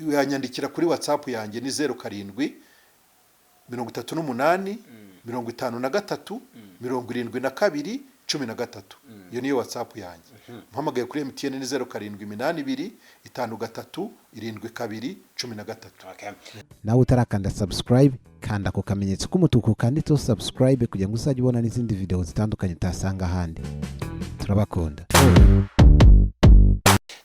Yanyandikira kuri WhatsApp yanjye, ni 0738537213. Iyo niyo WhatsApp yanjye. Mpamagaye kuri MTN ni 0782537213. Okay. Nawe utarakanda subscribe, kanda ku kamenyetso k'umutuku kanditseho subscribe kugira ngo uzajye ubona n'izindi video zitandukanye utasanga ahandi. Turabakunda.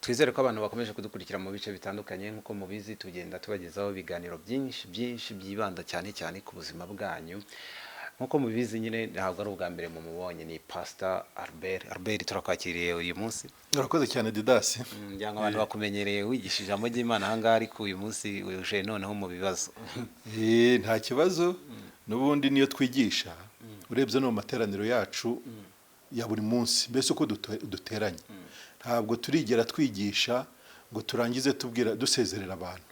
Twizere ko abantu bakomeje kudukurikira mu bice bitandukanye. Nk'uko mubizi, tugenda tubagezaho ibiganiro byinshi byinshi byibanda cyane cyane ku buzima bwanyu. Nk'uko mubizi nyine, ntabwo ari ubwa mbere mumubonye, ni Pastor Albert. Albert, turakwakiriye uyu munsi. Urakoze cyane, Didasi. Ngira ngo abantu bakumenyereye wigisha ijambo ry'Imana ahangaha, ariko uyu munsi uje noneho mu bibazo. Nta kibazo, n'ubundi niyo twigisha. Urebye no mu materaniro yacu ya buri munsi, mbese uko duteranye, ntabwo turigera twigisha ngo turangize tubwira dusezerera abantu.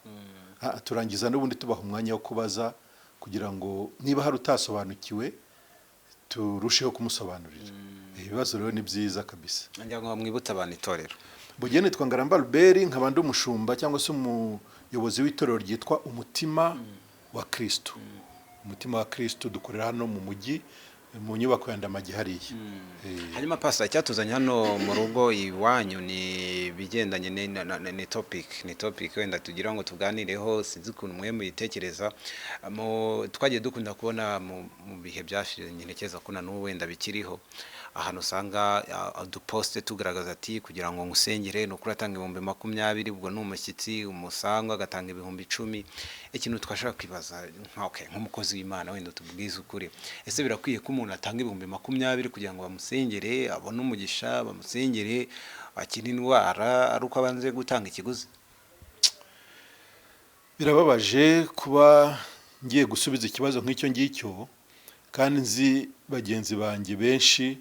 Turangiza n'ubundi tubaha umwanya wo kubaza, kugira ngo niba hari utasobanukiwe turusheho kumusobanurira. Ibibazo rero ni byiza kabisa. Ngira ngo mwibutse abantu itorero. Bugeni, nitwa Ngaramba Albert, nkaba ndi umushumba cyangwa se umuyobozi w'itorero ryitwa Umutima wa Kristo. Umutima wa Kristo, dukorera hano mu mujyi, mu nyubako ya Ndamage hariya. Hanyuma pastor, icyatuzanye hano mu rugo iwanyu ni ibigendanye ni topic wenda tugira ngo tuganireho. Sinzi ukuntu mwe muyitekereza. Twagiye dukunda kubona mu bihe byashize, ntekereza ko na n'ubu wenda bikiriho, ahantu usanga uduposte tugaragaza ati kugira ngo ngusengere ni ukuri atanga 20,000, ubwo ni umushyitsi umusangwa agatanga 10,000. Ikintu twashaka kwibaza okay, nk'umukozi w'Imana, wenda tubwize ukuri, ese birakwiye ko umuntu atanga 20,000 kugira ngo bamusengere abone umugisha, bamusengere akire indwara, ari uko abanze gutanga ikiguzi? Birababaje kuba ngiye gusubiza ikibazo nk'icyo ngicyo, kandi nzi bagenzi banjye benshi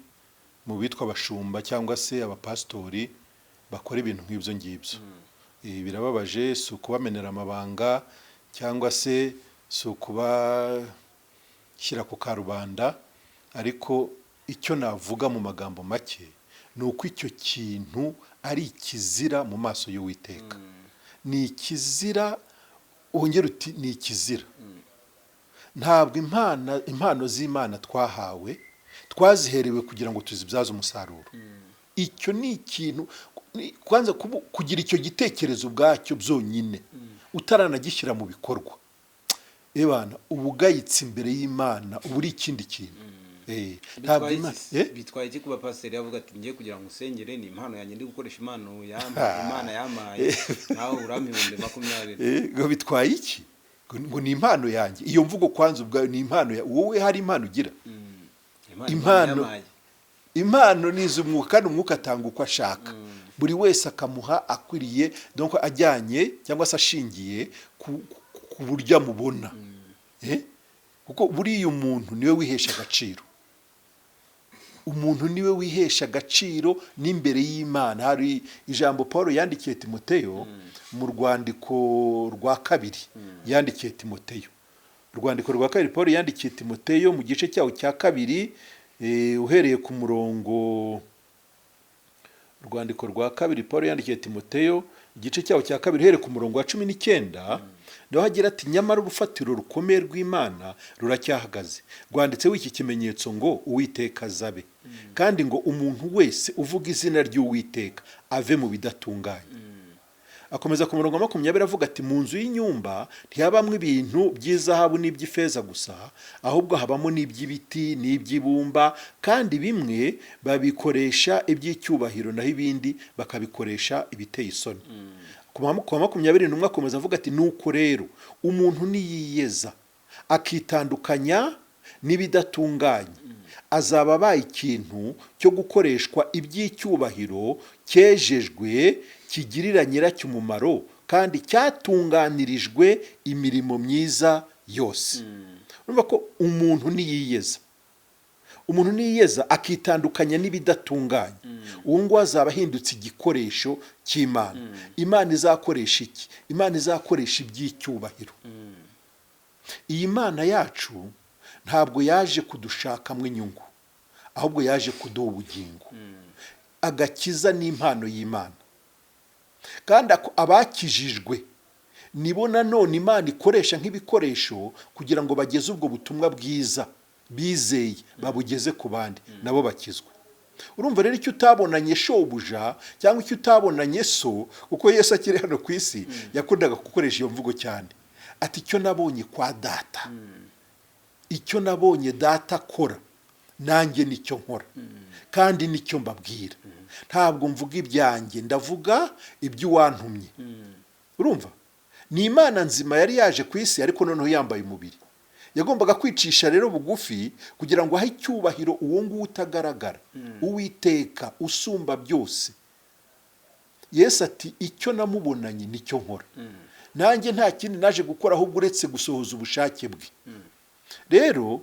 mu bitwa abashumba cyangwa se abapasitori bakora ibintu nk'ibyo ngibyo. Birababaje, si ukubamenera amabanga cyangwa se si ukubashyira ku karubanda, ariko icyo navuga mu magambo make ni uko icyo kintu ari ikizira mu maso y'Uwiteka. Ni ikizira, wongera uti ni ikizira. Ntabwo impano z'Imana twahawe twaziherewe kugira ngo tuzibyaze umusaruro. Icyo ni ikintu kwanza kugira icyo gitekerezo ubwacyo byonyine utaranagishyira mu bikorwa, ebana ubugayitse imbere y'Imana, uba uri ikindi kintu. Ntabwo Bitwaye Imana iki? Bitwaye iki kuba pasiteri yavuga ati ngiye kugira ngo usengere, ni impano yanjye, ndi gukoresha impano Imana yampaye, nawe urampa 20,000? Ngo bitwaye iki? Ngo ni impano yanjye. Iyo mvugo kwanza ubwayo, ni impano ya wowe, hari impano ugira? Impano Impano yampaye. Impano ni iz'umwuka, kandi umwuka atanga uko ashaka, buri wese akamuha akwiriye, donc ajyanye cyangwa se ashingiye ku buryo amubona. Kuko buriya umuntu niwe wihesha agaciro, umuntu niwe wihesha agaciro n'imbere y'Imana. Hari ijambo Paul yandikiye Timoteyo mu rwandiko rwa kabiri yandikiye Timoteyo, urwandiko rwa kabiri Paul yandikiye Timoteyo, mu gice cyawo cya kabiri, uhereye ku murongo, urwandiko rwa kabiri Paul yandikiye Timoteyo, igice cyawo cya kabiri, uhereye ku murongo wa 19, niho agira ati: "Nyamara urufatiro rukomeye rw'Imana ruracyahagaze, rwanditseho iki kimenyetso ngo: Uwiteka azabe, kandi ngo: Umuntu wese uvuga izina ry'Uwiteka ave mu bidatunganye." Akomeza ku murongo wa 20 avuga ati: "Mu nzu y'inyumba ntihabamo ibintu by'izahabu n'iby'ifeza gusa, ahubwo habamo n'iby'ibiti n'iby'ibumba, kandi bimwe babikoresha iby'icyubahiro, naho ibindi bakabikoresha ibiteye isoni." Ku wa 21 akomeza avuga ati: "Nuko rero umuntu niyiyeza akitandukanya n'ibidatunganye, azaba abaye ikintu cyo gukoreshwa iby'icyubahiro, cyejejwe, kigirira nyiracyo umumaro, kandi cyatunganirijwe imirimo myiza yose." Urumva ko umuntu niyiyeza akitandukanya n'ibidatunganye, uwo nguwo azaba ahindutse igikoresho cy'Imana. Imana izakoresha iki? Imana izakoresha iby'icyubahiro. Iyi Mana yacu ntabwo yaje kudushakamo inyungu, ahubwo yaje kuduha ubugingo. Agakiza ni impano y'Imana, kandi abakijijwe Nibo nanone Imana ikoresha nk'ibikoresho kugira ngo bageze ubwo butumwa bwiza bizeye, babugeze ku bandi, nabo bakizwe. Urumva rero, icyo utabonanye shobuja cyangwa icyo utabonanye so, kuko Yesu akiri hano ku isi yakundaga gukoresha iyo mvugo cyane, ati: "Icyo nabonye kwa Data, icyo nabonye Data akora, nanjye nicyo nkora kandi nicyo mbabwira. Ntabwo mvuga ibyanjye, ndavuga iby'uwantumye." Urumva, ni Imana nzima yari yaje ku isi, ariko noneho yambaye umubiri. Yagombaga kwicisha rero bugufi kugira ngo ahe icyubahiro uwo nguwo utagaragara, Uwiteka usumba byose. Yesu ati: "Icyo namubonanye nicyo nkora, nanjye nta kindi naje gukora ahubwo uretse gusohoza ubushake bwe." Rero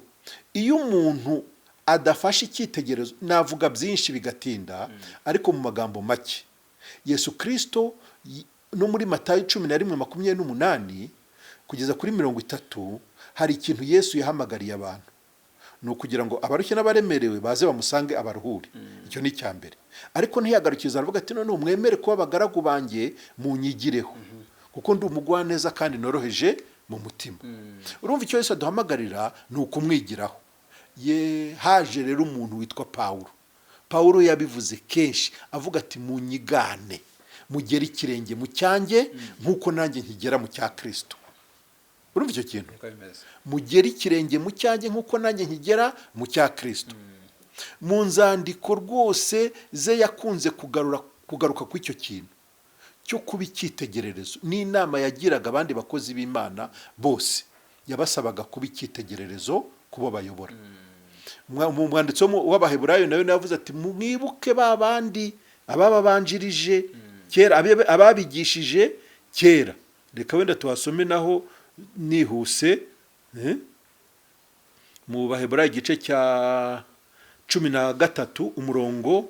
iyo umuntu adafashe icyitegererezo, navuga byinshi bigatinda, ariko mu magambo make, Yesu Kirisito no muri Matayo 11:28 kugeza kuri 30, hari ikintu Yesu yahamagariye abantu, ni ukugira ngo abarushye n'abaremerewe baze bamusange abaruhure. Icyo ni icya mbere. Ariko ntiyagarukiza, aravuga ati: "Noneho mwemere kuba abagaragu banjye, munyigireho, kuko ndi umugwaneza kandi noroheje mu mutima." Urumva, icyo Yesu aduhamagarira ni ukumwigiraho. Ye haje rero umuntu witwa Pawulo. Pawulo yabivuze kenshi, avuga ati: "Munyigane, mugere ikirenge mu cyanjye nk'uko nanjye nkigera mu cya Kirisito." Urumva icyo kintu? Niko bimeze. Mugere ikirenge mu cyanjye nk'uko nanjye nkigera mu cya Kirisito. Mu nzandiko rwose ze yakunze kugaruka ku icyo kintu cyo kuba icyitegererezo. N'inama yagiraga abandi bakozi b'Imana bose, yabasabaga kuba icyitegererezo ku bo bayobora. Mu mwanditsi w'Abaheburayo nawe yavuze ati: "Mwibuke ba bandi abababanjirije kera, ababigishije kera." Reka wenda tuhasome naho nihuse, eh? Mu Baheburayo igice cya 13 umurongo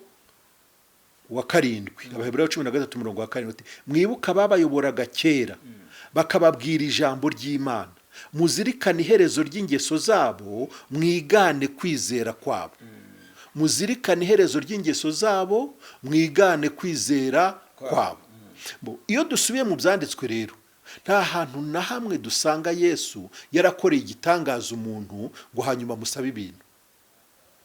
wa 7. Abaheburayo 13 umurongo wa 7 ati: "Mwibuke ababayoboraga kera, bakababwira ijambo ry'Imana, muzirikane iherezo ry'ingeso zabo, mwigane kwizera kwabo." Muzirikane iherezo ry'ingeso zabo, mwigane kwizera kwabo. Iyo dusubiye mu byanditswe rero, nta hantu na hamwe dusanga Yesu yarakoreye igitangaza umuntu ngo hanyuma amusabe ibintu.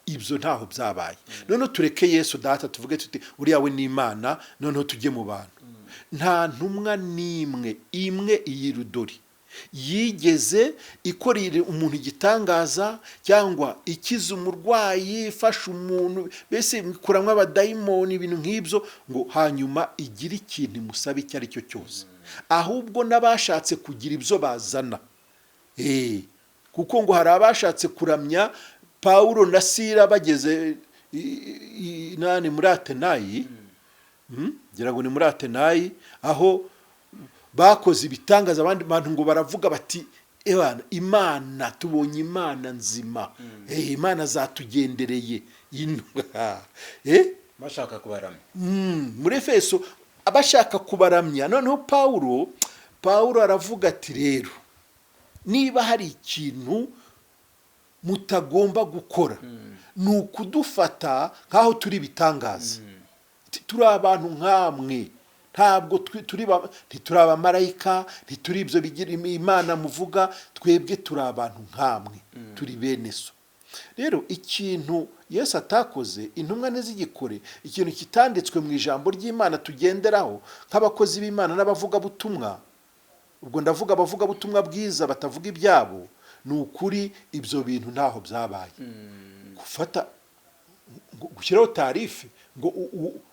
Ibyo ntaho byabaye. Noneho tureke Yesu Data, tuvuge tuti uriya we ni Imana, noneho tujye mu bantu. Nta ntumwa n'imwe imwe iyi rudori yigeze ikorera umuntu igitangaza, cyangwa ikiza umurwayi, ifasha umuntu, mbese ikuramwo abadayimoni, ibintu nk'ibyo, ngo hanyuma igire ikintu imusaba icyo ari cyo cyose. Ahubwo n'abashatse kugira ibyo bazana, kuko ngo hari abashatse kuramya Pawulo na Sira bageze nani muri Atenayi, ngira ngo ni muri Atenayi, aho bakoze ibitangaza, abandi bantu ngo baravuga bati: "Ebana, Imana, tubonye Imana nzima, Imana zatugendereye ino." Bashaka kubaramya. Muri Efeso abashaka kubaramya. Noneho Pawulo aravuga ati: "Rero niba hari ikintu mutagomba gukora, ni ukudufata nk'aho turi ibitangaza. Turi abantu nk'amwe, ntabwo ntituri abamarayika, ntituri ibyo bigira Imana muvuga. Twebwe turi abantu nk'amwe, turi bene so." Rero ikintu Yesu atakoze, intumwa ntizigikore, ikintu kitanditswe mu ijambo ry'Imana tugenderaho nk'abakozi b'Imana n'abavugabutumwa, ubwo ndavuga abavugabutumwa bwiza batavuga ibyabo, ni ukuri ibyo bintu ntaho byabaye. Gufata gushyiraho tarif ngo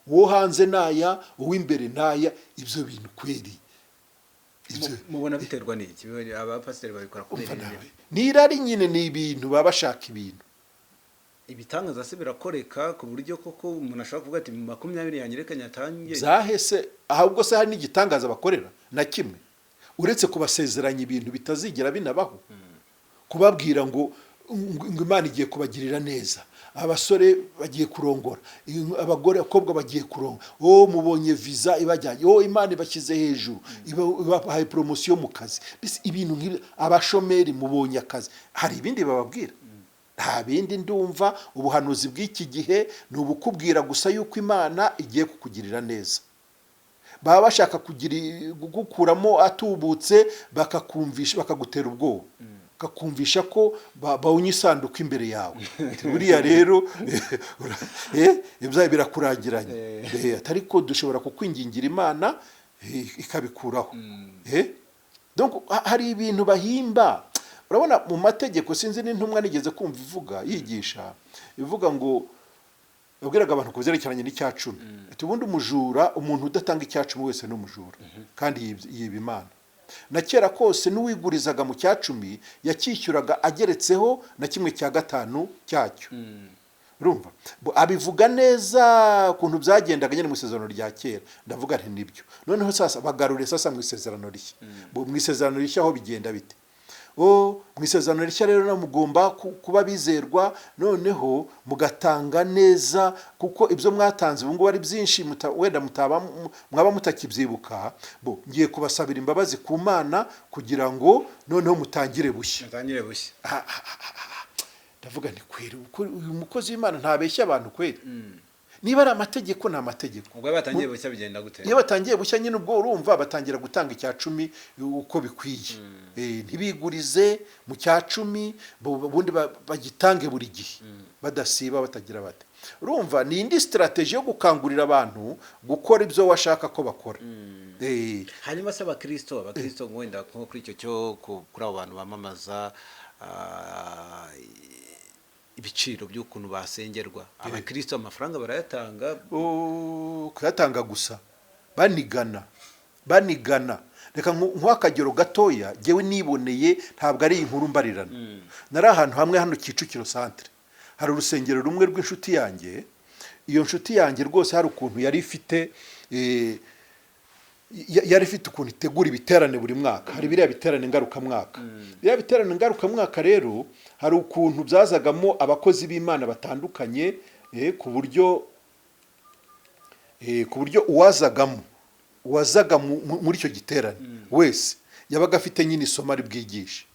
uwo hanze naya, uw'imbere naya, ibyo bintu kweri ibyo Mubona biterwa n'iki? Abapasiteri babikora kubera Umva ibi? Nawe, ni irari nyine, ni ibintu baba bashaka ibintu. Ibitangaza se birakoreka ku buryo koko umuntu ashobora kuvuga ati: "20 yanjye reka nyatange"? Zahese? Ahubwo se hari n'igitangaza bakorera na kimwe, uretse kubasezeranya ibintu bitazigera binabaho, kubabwira ngo Imana igiye kubagirira neza, abasore bagiye kurongora, abagore, abakobwa bagiye kurongora, oh mubonye visa ibajyanye, oh Imana ibashyize hejuru, ibahaye promotion mu kazi, mbese ibintu nk'ibyo, abashomeri mubonye akazi. Hari ibindi bababwira? Nta bindi. Ndumva ubuhanuzi bw'iki gihe ni ubukubwira gusa yuko Imana igiye kukugirira neza. Baba bashaka kugira gukuramo atubutse, bakakumvisha, bakagutera ubwoba, bakakumvisha ko bawunya isanduku imbere yawe. Ati, buriya rero ibyaha birakurangiranye. Ariko dushobora kukwingingira Imana, ikabikuraho. Donc hari ibintu bahimba. Urabona mu mategeko, sinzi n'intumwa nigeze kumva ivuga, yigisha ivuga ngo yabwiraga abantu ku byerekeranye n'icyacumi, ati ubundi umujura, umuntu udatanga icyacumi wese ni umujura kandi yiba Imana. Na kera kose n'uwigurizaga mu cyacumi yacyishyuraga ageretseho na 1/5 cyacyo. Urumva abivuga neza ukuntu byagendaga nyine mu isezerano rya kera. Ndavuga nti nibyo. Noneho sasa bagarure sasa mu isezerano rishya. Mu isezerano rishya aho bigenda bite? O mu isezerano rishya rero na mugomba kuba bizerwa, noneho mugatanga neza, kuko ibyo mwatanze ubu ngubu ari byinshi, wenda mwaba mutakibyibuka. Bo ngiye kubasabira imbabazi ku Mana kugira ngo noneho mutangire bushya. Mutangire bushya. Ndavuga nti kweri uyu mukozi w'Imana ntabeshya abantu kweri. Niba ari amategeko, ni amategeko. Ubwo iyo batangiye bushya bigenda gute? Iyo batangiye bushya nyine, ubwo urumva batangira gutanga icya cumi uko bikwiye. Ntibigurize mu cya cumi, ubundi bagitange buri gihe badasiba, batagira bate. Urumva ni indi strategy yo gukangurira abantu gukora ibyo washaka ko bakora. Hanyuma se abakristo wenda nko kuri icyo cyo kuri abo bantu bamamaza ibiciro by'ukuntu basengerwa, abakristo amafaranga barayatanga? Oh, kuyatanga gusa, banigana, banigana. Reka nkuhe akagero gatoya jyewe niboneye, ntabwo ari inkuru mbarirana. Nari ahantu hamwe hano Kicukiro Centre, hari urusengero rumwe rw'inshuti yanjye. Iyo nshuti yanjye rwose hari ukuntu yari ifite yari ifite ukuntu itegura ibiterane buri mwaka. Hari biriya biterane ngarukamwaka. Biriya biterane ngarukamwaka rero hari ukuntu byazagamo abakozi b'Imana batandukanye, ku buryo uwazagamo, uwazaga muri icyo giterane wese yabaga afite nyine isomo ari bwigishe.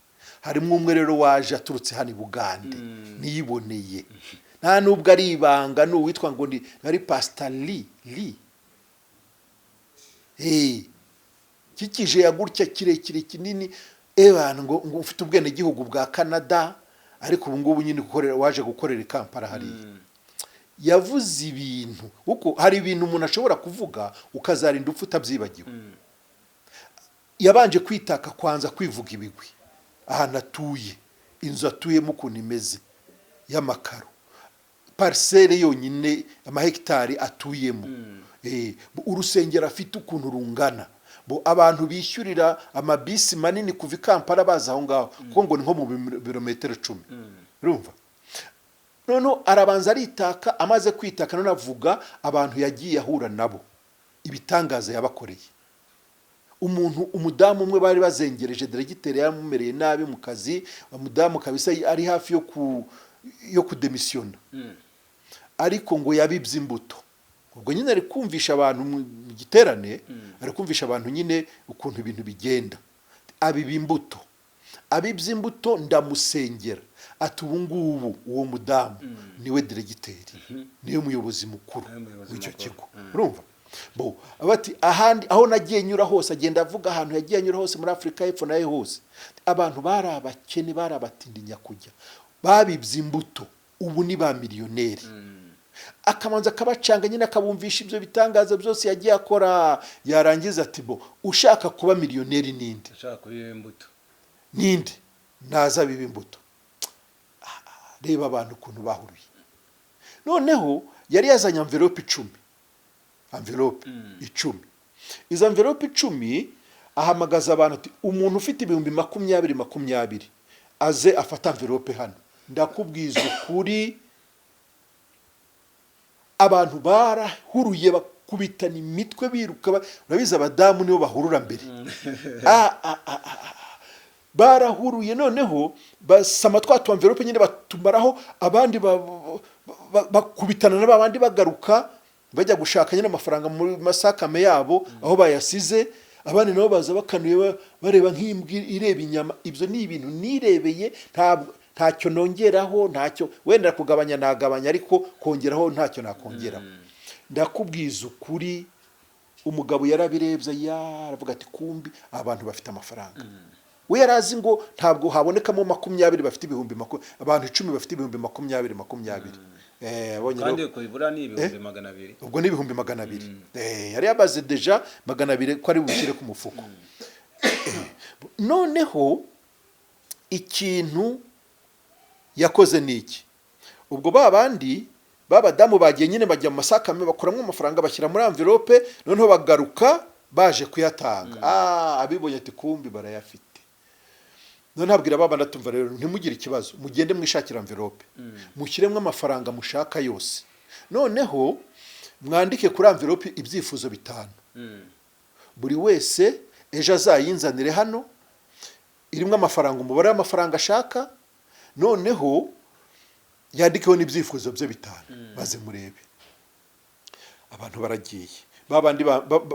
Harimo umwe rero waje aturutse hano i Bugande, niyiboneye, nta nubwo ari ibanga, ni uwitwa ngo ni ari Pasita Li Li. Kikije ya gutya, kirekire, kinini, ebana ngo ufite ubwenegihugu bwa Canada, ariko ubu ngubu nyine gukorera, waje gukorera i Kampala hariya. Yavuze ibintu, kuko hari ibintu umuntu ashobora kuvuga ukazarinda upfa utabyibagiwe. Yabanje kwitaka, kwanza kwivuga ibigwi, ahantu atuye, inzu atuyemo ukuntu imeze y'amakaro, parcelle yonyine amahegitari atuyemo, urusengero afite ukuntu rungana, bo abantu bishyurira amabisi manini kuva i Kampala baza aho ngaho, kuko ngo ni nko mu birometero 10. Urumva noneho arabanza aritaka. Amaze kwitaka none avuga abantu yagiye ahura nabo, ibitangaza yabakoreye. Umuntu, umudamu umwe bari bazengereje, diregiteri yamumereye nabi mu kazi, umudamu kabisa ari hafi yo kudemisiyona, ariko ngo yabibye imbuto. Ubwo nyine ari kumvisha abantu mu giterane, ari kumvisha abantu nyine ukuntu ibintu bigenda. Abiba imbuto, abibye imbuto, ndamusengera. Ati ubu ngubu uwo mudamu niwe diregiteri, niwe muyobozi mukuru Niwe muyobozi w'icyo mukuru. kigo. Urumva bo bati ahandi aho nagiye nyura hose, agenda avuga ahantu yagiye anyura hose muri Afurika y'Epfo nayo hose, abantu bari abakene, bari abatindi nyakujya, babibye imbuto, ubu ni ba miliyoneri. Akamanza akabacanga nyine, akabumvisha ibyo bitangaza byose yagiye akora. Yarangiza ati bo ushaka kuba miliyoneri ninde? Ushaka kubiba imbuto. Ninde naza biba imbuto? Reba abantu ukuntu bahuruye. Noneho yari yazanye enveloppe 10, enveloppe 10. Izo enveloppe 10 ahamagaza abantu ati umuntu ufite 20,000 20 aze afate enveloppe hano. Ndakubwiza ukuri, abantu barahuruye, bakubitana imitwe biruka. Urabizi abadamu nibo bahurura mbere. Ah, ah, ah, ah, ah. Barahuruye, noneho basama twa tu enveloppe nyine batumaraho, abandi bakubitana na babandi bagaruka bajya gushaka nyine amafaranga muri masakame yabo aho bayasize. Abandi nabo baza bakanuye, bareba nk'imbwa ireba inyama. Ibyo ni ibintu nirebeye, ntabwo ntacyo nongeraho, ntacyo wenda kugabanya nagabanya, ariko kongeraho ntacyo nakongeraho. Ndakubwiza ukuri. Umugabo yarabirebye, aravuga ati: "Kumbi abantu bafite amafaranga." We yari azi ngo ntabwo habonekamo 20 bafite ibihumbi abantu 10 bafite ibihumbi 20 20. Abonye Kandi kubibura ni 200,000. Ubwo ni 200,000. Yari yabaze déjà 200 ko ari bushyire ku mufuko. Noneho ikintu yakoze ni iki? Ubwo ba bandi b'abadamu bagiye nyine, bajya mu masakame, bakuramo amafaranga, bashyira muri enveloppe, noneho bagaruka baje kuyatanga. Abibonye ati: "Kumbi barayafite." None abwira ba bandi atumva: "Rero ntimugire ikibazo, mugende mwishakira enveloppe, mushyiremo amafaranga mushaka yose, noneho mwandike kuri enveloppe ibyifuzo 5, buri wese ejo azayinzanire hano irimo amafaranga, umubare w'amafaranga ashaka, noneho yandikeho n'ibyifuzo bye 5, maze murebe." Abantu baragiye, ba bandi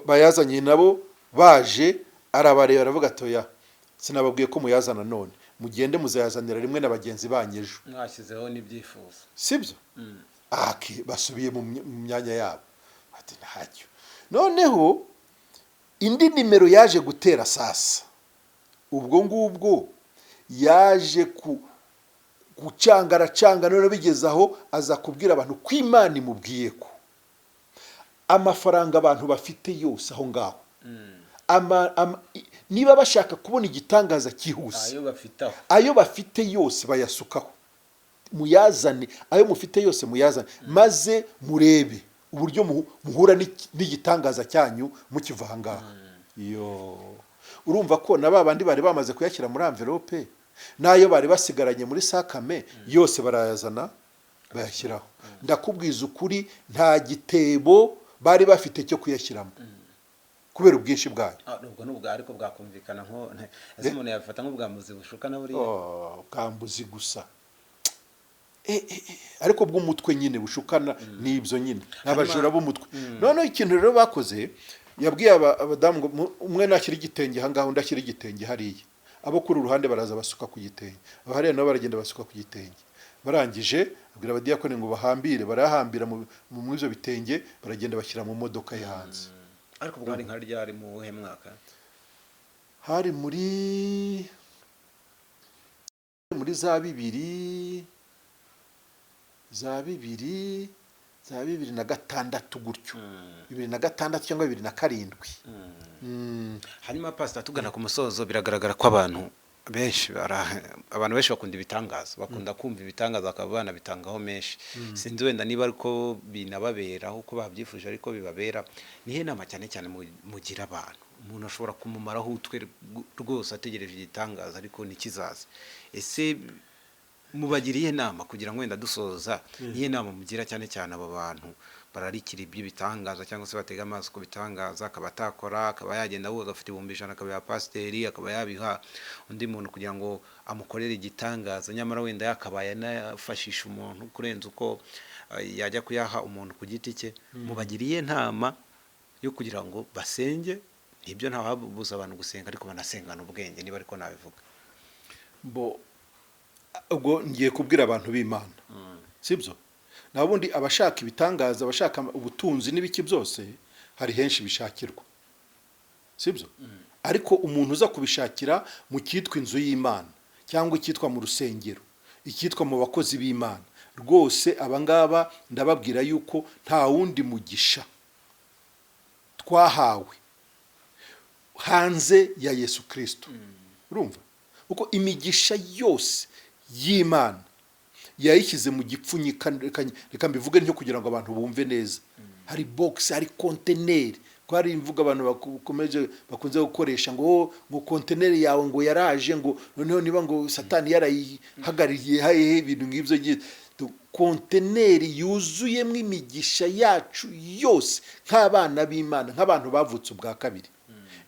bayazanye nabo baje, arabareba, aravuga ati: "Oya, sinababwiye ko muyazana none, mugende muzayazanira rimwe na bagenzi banyu ejo." Mwashyizeho n'ibyifuzo. Sibyo? Ake basubiye mu myanya yabo, ati: "Ntacyo." Noneho indi nimero yaje gutera sasa, ubwo ngubwo yaje ku gucanga, aracanga, noneho bigeze aho aza kubwira abantu ko Imana imubwiye ko amafaranga abantu bafite yose aho ngaho, niba bashaka kubona igitangaza cyihuse, Ayo bafite aho. ayo bafite yose bayasukaho: "Muyazane, ayo mufite yose muyazane, maze murebe uburyo muhura n'igitangaza cyanyu mukiva aha ngaha." Yo urumva ko na ba bandi bari bamaze kuyashyira muri enveloppe n'ayo bari basigaranye muri sakame yose barayazana, bayashyiraho. Ndakubwiza ukuri, nta gitebo bari bafite cyo kuyashyiramo kubera ubwinshi bwayo. Ubwo ni ubwa, ariko bwakumvikana nko ese umuntu yabifata nk'ubwambuzi bushukana buriya? Oh, bwambuzi gusa. Ariko bw'umutwe nyine bushukana, n'ibyo nyine ni abajura b'umutwe. Noneho ikintu rero bakoze, yabwiye abadamu ngo umwe nashyira igitenge aha ngaha, undi ashyira igitenge hariya. Abo kuri uruhande baraza basuka ku gitenge, abo hariya nabo baragenda basuka ku gitenge. Barangije abwira abadiyakoni ngo bahambire, barahambira muri ibyo bitenge, baragenda bashyira mu modoka ye hanze. Ariko ubwo hari nka ryari, mu wuhe mwaka? Hari muri za 2006 gutyo, 2006 cyangwa 2007. Hanyuma pasita, tugana ku musozo, biragaragara ko abantu benshi bakunda ibitangaza, bakunda kumva ibitangaza, bakaba banabitangaho menshi. Sinzi wenda niba ariko binababeraho uko babyifuje, ariko bibabera. Nihe nama cyane cyane mugira abantu? Umuntu ashobora kumumaraho utwe rwose ategereje igitangaza ariko ntikizaze. Ese mubagiriye inama, kugira ngo wenda dusoza, niyo nama mugira cyane cyane abo bantu bararikira iby'ibitangaza cyangwa se batega amaso ku bitangaza, akaba atakora, akaba yagenda ahubwo agafata 100,000 akabiha pasiteri, akaba yabiha undi muntu kugira ngo amukorere igitangaza, nyamara wenda yakabaye anafashisha umuntu kurenza uko yajya kuyaha umuntu ku giti cye? Mubagiriye inama yo kugira ngo basenge, nibyo, ntawabuza abantu gusenga, ariko banasengana ubwenge, niba ariko nabivuga. Bo ubwo ngiye kubwira abantu b'Imana, sibyo? Naho ubundi abashaka ibitangaza, abashaka ubutunzi n'ibiki byose, hari henshi bishakirwa, sibyo? Ariko umuntu uza kubishakira mu cyitwa inzu y'Imana cyangwa icyitwa mu rusengero, icyitwa mu bakozi b'Imana, rwose abangaba ndababwira yuko nta wundi mugisha twahawe hanze ya Yesu Kirisito. Urumva kuko imigisha yose y'Imana yayishyize mu gipfunyika. Reka mbivuge ntyo kugira ngo abantu bumve neza. Hari box, hari konteneri, ko hari imvugo abantu bakomeje bakunze gukoresha ngo: "Oh, ngo konteneri yawe ngo yaraje," ngo noneho niba ngo Satani yarayihagarariye hehe, ibintu nk'ibyo ngibyo. Konteneri yuzuyemo imigisha yacu yose nk'abana b'Imana, nk'abantu bavutse ubwa kabiri,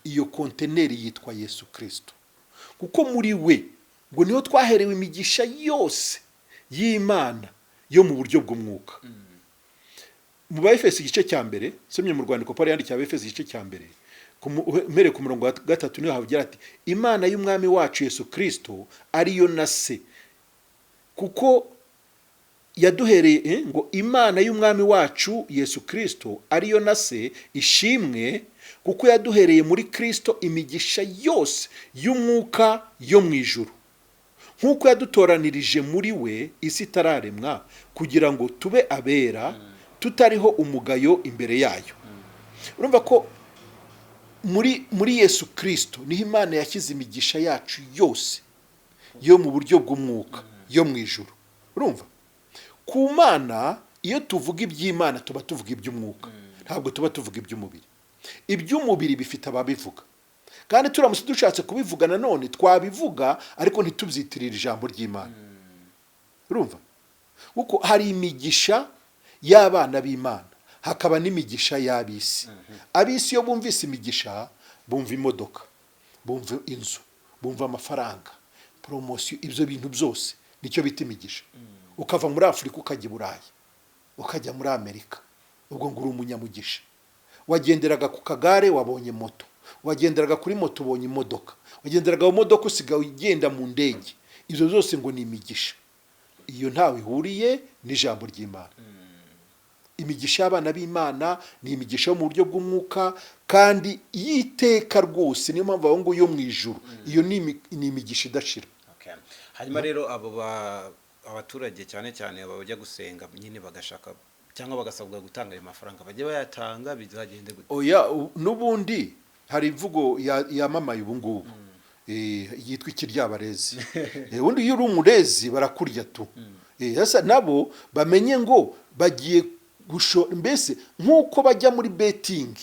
iyo konteneri yitwa Yesu Kirisito, kuko muri we ngo niho twaherewe imigisha yose y'Imana yo mu buryo bw'umwuka. Mu Baefesi igice cya 1, somye mu rwandiko Paul yandikiye Abefesi igice cya 1, uhereye ku murongo wa 3, niho havugira ati: "Imana y'Umwami wacu Yesu Kirisito, ariyo na Se, kuko yaduhereye," ngo: "Imana y'Umwami wacu Yesu Kirisito, ariyo na Se, ishimwe." Kuko yaduhereye muri Kristo imigisha yose y'umwuka yo mu ijuru, nk'uko yadutoranirije muri we isi itararemwa, kugira ngo tube abera tutariho umugayo imbere yayo. Urumva ko muri Yesu Kirisito niho Imana yashyize imigisha yacu yose yo mu buryo bw'umwuka yo mu ijuru. Urumva, ku Mana, iyo tuvuga iby'Imana tuba tuvuga iby'umwuka, ntabwo tuba tuvuga iby'umubiri. Iby'umubiri bifite ababivuga, kandi turamutse dushatse kubivuga nanone twabivuga, ariko ntitubyitirire ijambo ry'Imana. Urumva, kuko hari imigisha y'abana b'Imana, hakaba n'imigisha y'ab'isi. Ab'isi iyo bumvise imigisha, bumva imodoka, bumva inzu, bumva amafaranga, promotion, ibyo bintu byose nicyo bita imigisha. Ukava muri Afurika ukajya i Burayi, ukajya muri Amerika, ubwo ngo uri umunyamugisha. Wagenderaga ku kagare, wabonye moto; wagenderaga kuri moto, ubonye imodoka; wagenderaga mu modoka, usigaye ugenda mu ndege. Ibyo byose ngo ni imigisha. Iyo ntawe ihuriye n'ijambo ry'Imana. Imigisha y'abana b'Imana ni imigisha yo mu buryo bw'umwuka kandi y'iteka rwose. Niyo mpamvu aho ngo yo mu ijuru, iyo ni imigisha idashira. Okay. Hanyuma rero abo abaturage, cyane cyane aba bajya gusenga nyine, bagashaka cyangwa bagasabwa gutanga ayo mafaranga, bajye bayatanga, bizagende gute? Oya, n'ubundi hari imvugo yamamaye ubu ngubu yitwa ikiryabarezi. Ubundi iyo uri umurezi barakurya tu. Sasa nabo bamenye ngo bagiye gusho, mbese nk'uko bajya muri betting,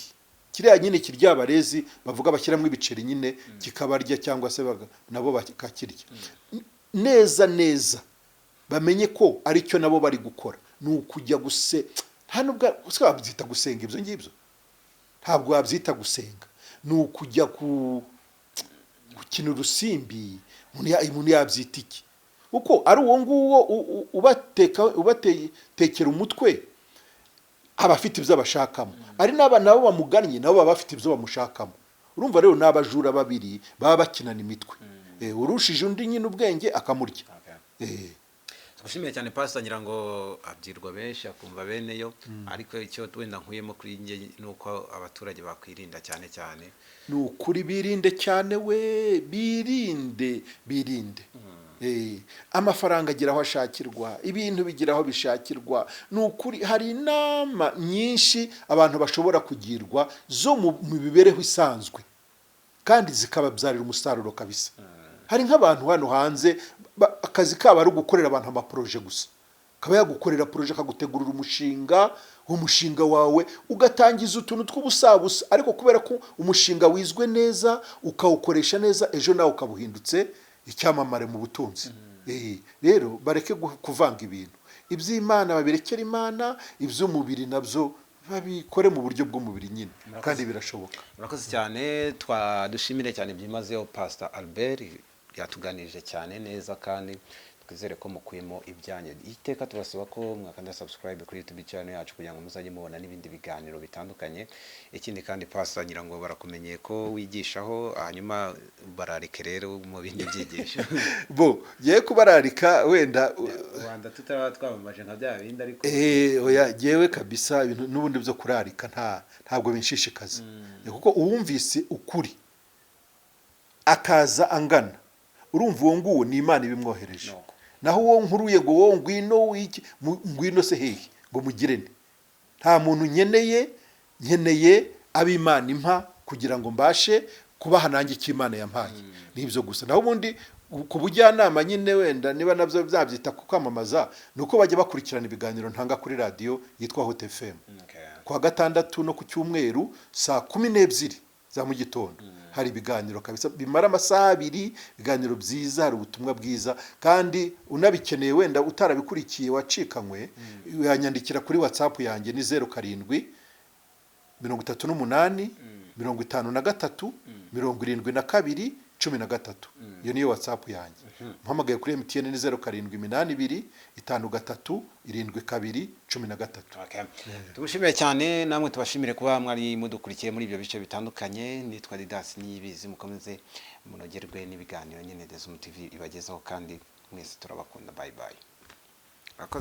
kiriya nyine kiryabarezi bavuga bashyiramo ibiceri nyine kikabarya, cyangwa se nabo bakakirya neza neza. Bamenye ko aricyo nabo bari gukora, ni ukujya guse, nta nubwo se wabyita gusenga. Ibyo ngibyo ntabwo wabyita gusenga, ni ukujya ku gukina urusimbi. Umuntu yabyita iki? Kuko ari uwo nguwo ubatekera umutwe, aba afite ibyo abashakamo, ari n'aba nabo bamugannye nabo baba bafite ibyo bamushakamo. Urumva rero ni abajura babiri baba bakinana imitwe. Urushije undi nyine ubwenge akamurya. Tugushimiye cyane, Pastor. Ngira ngo abyirwa benshi akumva bene yo, ariko icyo wenda nkuyemo kuri njye ni uko abaturage bakwirinda cyane cyane. Ni ukuri, birinde cyane we, birinde, birinde. Amafaranga agira aho ashakirwa, ibintu bigira aho bishakirwa. Ni ukuri hari inama nyinshi abantu bashobora kugirwa zo mu mibereho isanzwe kandi zikababyarira umusaruro kabisa. Hari nk'abantu hano hanze akazi kabo ari ugukorera abantu amaprojet gusa. Akaba yagukorera projet, akagutegurira umushinga, umushinga wawe ugatangiza utuntu tw'ubusabusa, ariko kubera ko umushinga wizwe neza, ukawukoresha neza, ejo nawe ukaba uhindutse icyamamare mu butunzi. Rero bareke kuvanga ibintu. Iby'Imana babirekere Imana, iby'umubiri nabyo babikore mu buryo bw'umubiri nyine, kandi birashoboka. Murakoze cyane. Twadushimire cyane byimazeyo Pastor Albert, yatuganirije cyane neza, kandi twizere ko mukuyemo ibyanyu. Iteka tubasaba ko mwakanda subscribe kuri YouTube channel yacu kugira ngo muzajye mubona n'ibindi biganiro bitandukanye. Ikindi kandi, Pastor, ngira ngo barakumenyeye ko wigishaho, hanyuma bararike rero mu bindi byigisho. Bo ngiye kubararika wenda. Rwanda tutaba twamamaje nka bya bindi, ariko Oya, jyewe kabisa ibintu n'ubundi byo kurarika ntabwo binshishikaza, kuko uwumvise ukuri akaza angana, urumva uwo nguwo ni Imana ibimwohereje. Nuko. Naho uwo nkuruye ngo wowe ngwino wiki, ngwino se hehe ngo mugirene? Nta muntu nkeneye, nkeneye ab'Imana impa kugira ngo mbashe kubaha nanjye icyo Imana yampaye. Ni ibyo gusa. Naho ubundi ku bujyanama nyine, wenda niba nabyo byabyita ku kwamamaza, ni uko bajya bakurikirana ibiganiro ntanga kuri radiyo yitwa Hot FM ku wa gatandatu no ku cyumweru saa 12 za mu gitondo. Hari ibiganiro kabisa bimara amasaha 2, ibiganiro byiza, hari ubutumwa bwiza. Kandi unabikeneye, wenda utarabikurikiye, wacikanywe, yanyandikira kuri WhatsApp yanjye, ni 0738 53 72 13. Iyo niyo WhatsApp yanjye. Mpamagaye kuri MTN ni 0782 53 72 13. Okay. Tugushimiye cyane, namwe tubashimire kuba mwari mudukurikiye muri ibyo bice bitandukanye. Nitwa Didas Niyibizi, mukomeze munogerwe n'ibiganiro nyine Dezum TV ibagezaho, kandi mwese turabakunda. Bye bye.